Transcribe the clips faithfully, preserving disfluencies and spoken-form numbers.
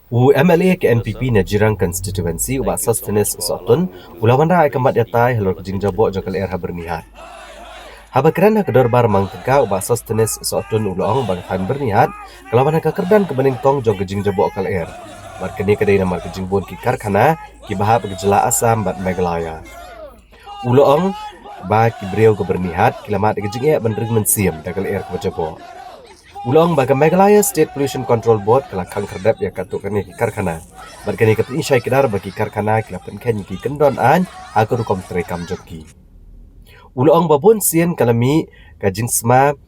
U M L A ka N P P na Jirang Constituency, u Bah Sosthenes Sohtun, u la wanrah ïa ka mat ïatai halor ka jingjaboh jong ka lyer ha Byrnihat. Haba kren ha ka dorbar mang tyngka, u Bah Sosthenes Sohtun u la ong ba ka thaiñ Byrnihat ka la wan ha ka kyrdan kaba nyngkong jong ka jingjaboh ka lyer. Bad kane ka dei namar ka jingbun ki karkhana kiba hap ha ka jylla Assam bad Meghalaya. U la ong ba ki briew ka Byrnihat ki la mad ïa ka jingeh ban ring mynsiem da ka lyer kaba jaboh. U la ong ba ka Meghalaya State Pollution Control Board ka la khang khyrdep ïa katto katne ki karkhana. Bad kane ka pyni shai kdar ba ki karkhana ki la pynkheiñ ïa ki kyndon aiñ ha ka rukom treikam jong ki. U la ong ba bun sien ka la mih ka jingsma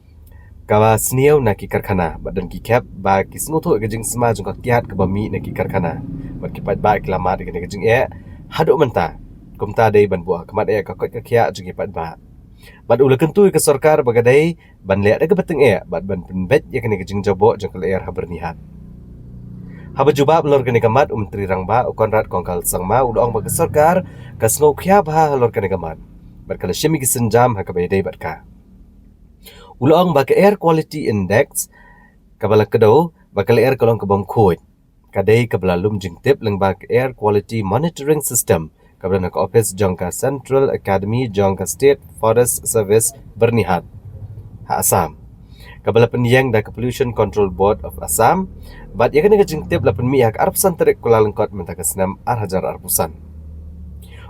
kaba sniew na ki karkhana, bad don ki khep ba ki sngewthuh ïa ka jingsma jong ka kiad kaba mih na ki karkhana. Bad ki paidbah ki la mad ïa kane ka jingeh haduh mynta. Kumta dei ban buh ha khmat ïa ka koit ka khiah jong ki paidbah. Bad u la kyntu ïa ka sorkar ba ka dei ban leh da kaba tyngeh bad ban pynbeit ïa kane ka jingjaboh jong ka lyer ha Byrnihat. Haba jubab halor kane ka mat, u Myntri Rangbah u Conrad Kongkal Sangma u la ong ba ka sorkar ka sngewkhia bha halor kane ka mat bad ka la shim ïa ki sienjam ha kaba ïadei bad ka. U la ong ba ka Air Quality Index kaba la kdew ba ka lyer ka long ka bym khuid, ka dei kaba la lum jingtip lyngba ka Air Quality Monitoring System kaba don ha ka ophis jong ka Central Academy jong ka State Forest Service Byrnihat ha Assam, kaba la pynïeng da ka Pollution Control Board of Assam. Bad ïa kane ka jingtip la pynmih ha ka arphew san tarik Kyllalyngkot mynta ka snem ar hajar arphew san.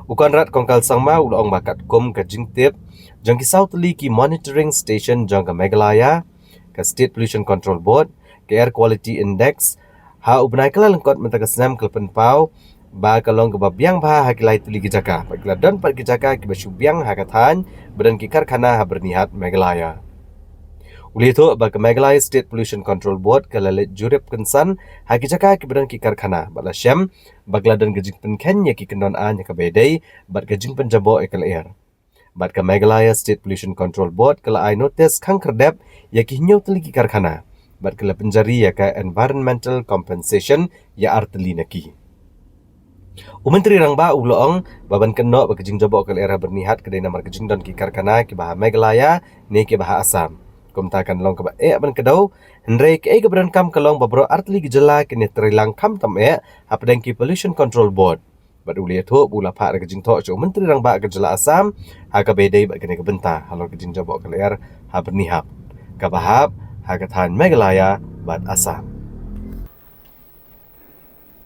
U Conrad Kongkal Sangma u la ong ba katkum ka jingtip jong ki saw tylli ki monitoring station jong ka Meghalaya, ka State Pollution Control Board, ka Air Quality Index ha u bnai Kyllalyngkot mynta ka snem ka la pynpaw ba ka long kaba biang bha ha ki lai tylli ki jaka, bad ki la don pat ki jaka kiba shu biang ha ka thaiñ ba don ki karkhana ha Byrnihat, Meghalaya. U la ïathuh ba ka Meghalaya State Pollution Control Board ka la leit jurip kynsan ha ki jaka kiba don ki karkhana bad la shem ba ka la don ka jingpynkheiñ ïa ki kyndon aiñ ha kaba ïadei bad ka jingpynjaboh ïa ka lyer. Bad ka Meghalaya State Pollution Control Board ka la ai notis khang khyrdep ïa ki hynñiew tylli ki karkhana bad ka la pynjari ïa ka environmental compensation ïa ar tylli na ki. U Myntri Rangbah u la ong ba ban kynnoh ba ka jingjaboh ka lyer ha Byrnihat ka dei namar ka jingdon ki karkhana kiba ha Meghalaya ne kiba ha Assam, kumta kan long kaba eh ban kdew. Hynrei kaei kaba donkam ka long ba baroh ar tylli ki jylla kin ïatrei lang khamtam eh hapdeng ki Pollution Control Board. Bad u la ïathuh ba u la phah da ka jingthoh sha u Myntri Rangbah ka jylla Assam ha kaba ïadei bad kane ka bynta halor ka jingjaboh ka lyer ha Byrnihat, kaba hap ha ka thaiñ Meghalaya bad Assam.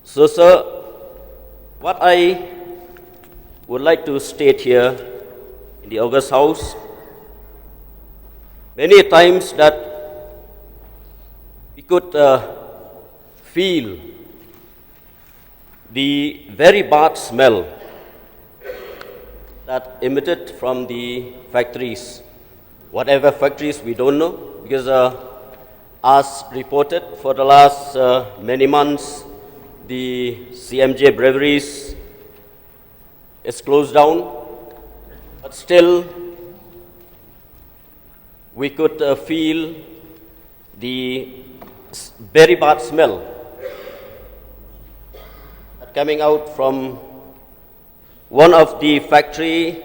So, sir, what I would like to state here in the August House, many times that we could, uh, feel the very bad smell that emitted from the factories. Whatever factories, we don't know, because, uh, as reported for the last, uh, many months, the C M J breweries is closed down, but still we could, uh, feel the s-, very bad smell coming out from one of the factory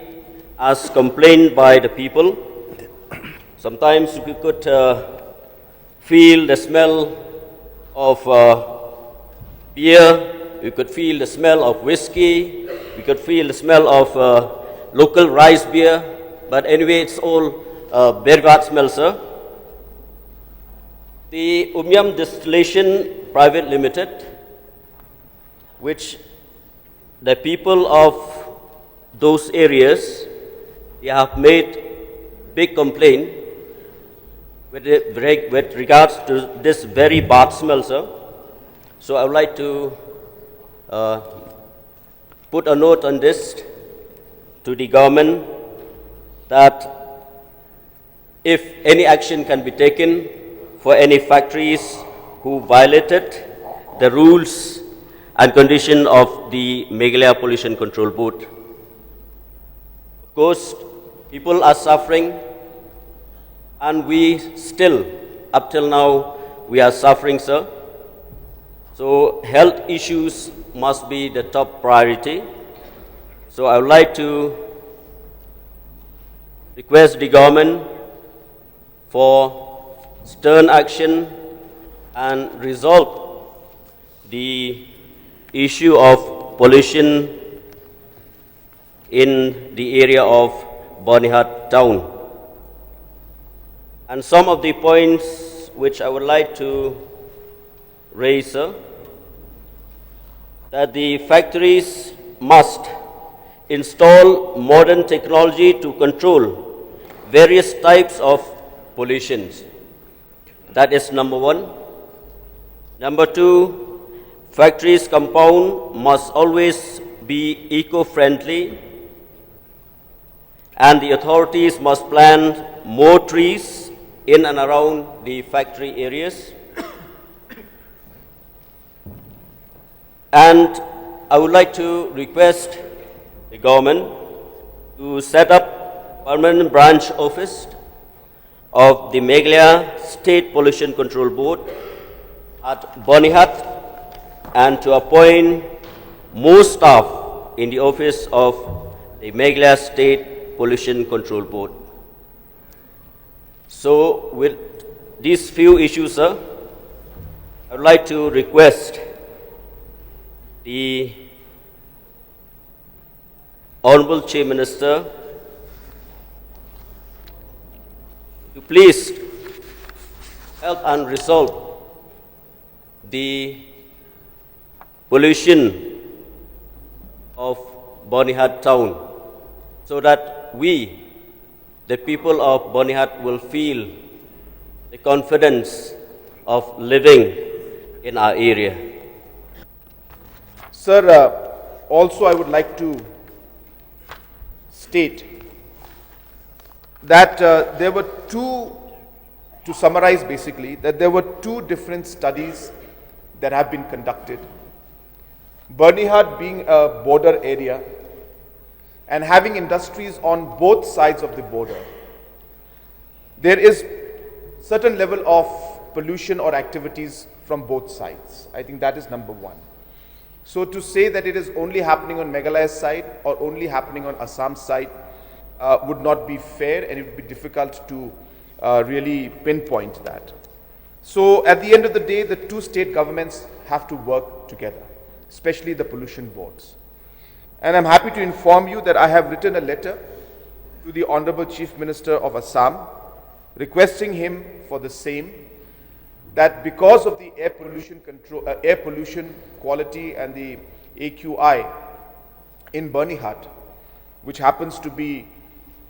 as complained by the people. Sometimes we could, uh, feel the smell of, uh, beer, we could feel the smell of whiskey, we could feel the smell of, uh, local rice beer, but anyway, it's all, uh, very bad smell, sir. The Umiam Distillation Private Limited, which the people of those areas, they have made big complaint with, with regards to this very bad smell, sir. So I would like to, uh, put a note on this to the government that if any action can be taken for any factories who violated the rules and condition of the Meghalaya Pollution Control Board. Of course, people are suffering, and we still, up till now, we are suffering, sir. So health issues must be the top priority. So I would like to request the government for stern action and resolve the issue of pollution in the area of Byrnihat town. And some of the points which I would like to raise, sir, that the factories must install modern technology to control various types of pollutions. That is number one. Number two, factories compound must always be eco-friendly, and the authorities must plant more trees in and around the factory areas. And I would like to request the government to set up permanent branch office of the Meghalaya State Pollution Control Board at Byrnihat and to appoint more staff in the office of the Meghalaya State Pollution Control Board. So, with these few issues, sir, I would like to request the Honorable Chief Minister to please help and resolve the pollution of Byrnihat town so that we, the people of Byrnihat, will feel the confidence of living in our area. Sir, uh, also I would like to state that uh, there were two, to summarize basically, that there were two different studies that have been conducted. Byrnihat being a border area and having industries on both sides of the border, there is certain level of pollution or activities from both sides. I think that is number one. So to say that it is only happening on Meghalaya side or only happening on Assam side uh, would not be fair, and it would be difficult to uh, really pinpoint that. So at the end of the day, the two state governments have to work together, especially the pollution boards. And I'm happy to inform you that I have written a letter to the Honorable Chief Minister of Assam requesting him for the same, that because of the air pollution control, uh, air pollution quality and the A Q I in Byrnihat, which happens to be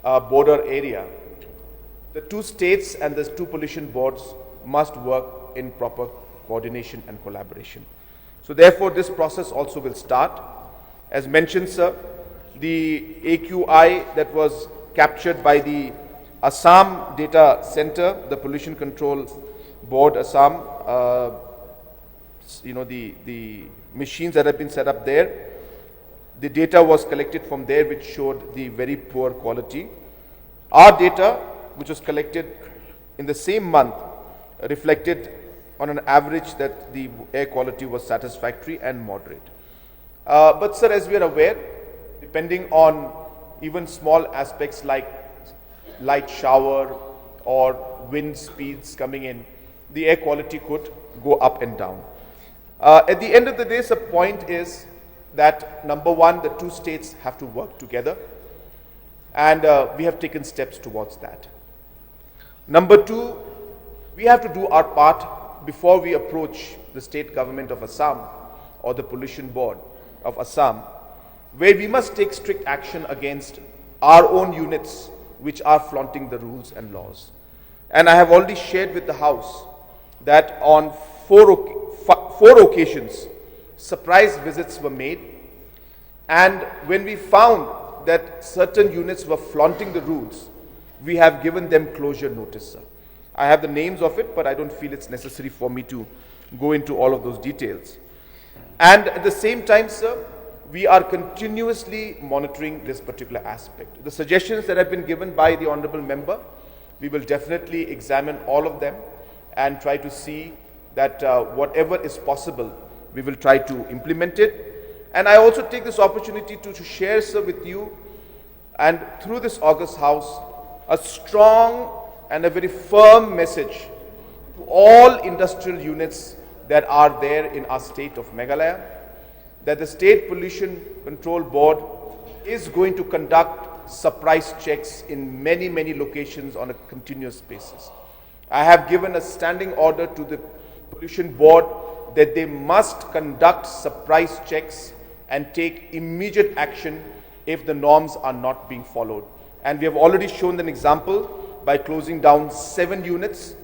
a border area, the two states and the two pollution boards must work in proper coordination and collaboration. So therefore, this process also will start. As mentioned, sir, the A Q I that was captured by the Assam Data Center, the Pollution Control Board Assam, uh, s- you know, the, the machines that have been set up there, the data was collected from there, which showed the very poor quality. Our data, which was collected in the same month, reflected on an average that the air quality was satisfactory and moderate. Uh, but, sir, as we are aware, depending on even small aspects like light shower or wind speeds coming in, the air quality could go up and down. Uh, at the end of the day, the point is that number one, the two states have to work together, and uh, we have taken steps towards that. Number two, we have to do our part before we approach the state government of Assam or the pollution board of Assam, where we must take strict action against our own units which are flaunting the rules and laws. And I have already shared with the House that on four, oc- fa- four occasions, surprise visits were made. And when we found that certain units were flaunting the rules, we have given them closure notice, sir. I have the names of it, but I don't feel it's necessary for me to go into all of those details. And at the same time, sir, we are continuously monitoring this particular aspect. The suggestions that have been given by the Honorable Member, we will definitely examine all of them and try to see that uh, whatever is possible, we will try to implement it. And I also take this opportunity to, to share, sir, with you and through this August House, a strong and a very firm message to all industrial units that are there in our state of Meghalaya, that the State Pollution Control Board is going to conduct surprise checks in many, many locations on a continuous basis. I have given a standing order to the Pollution Board that they must conduct surprise checks and take immediate action if the norms are not being followed. And we have already shown an example by closing down seven units.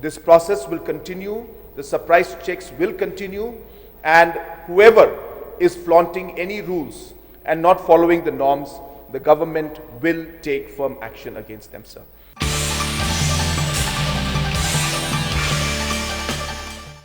This process will continue. The surprise checks will continue. And whoever is flaunting any rules and not following the norms, the government will take firm action against them, sir.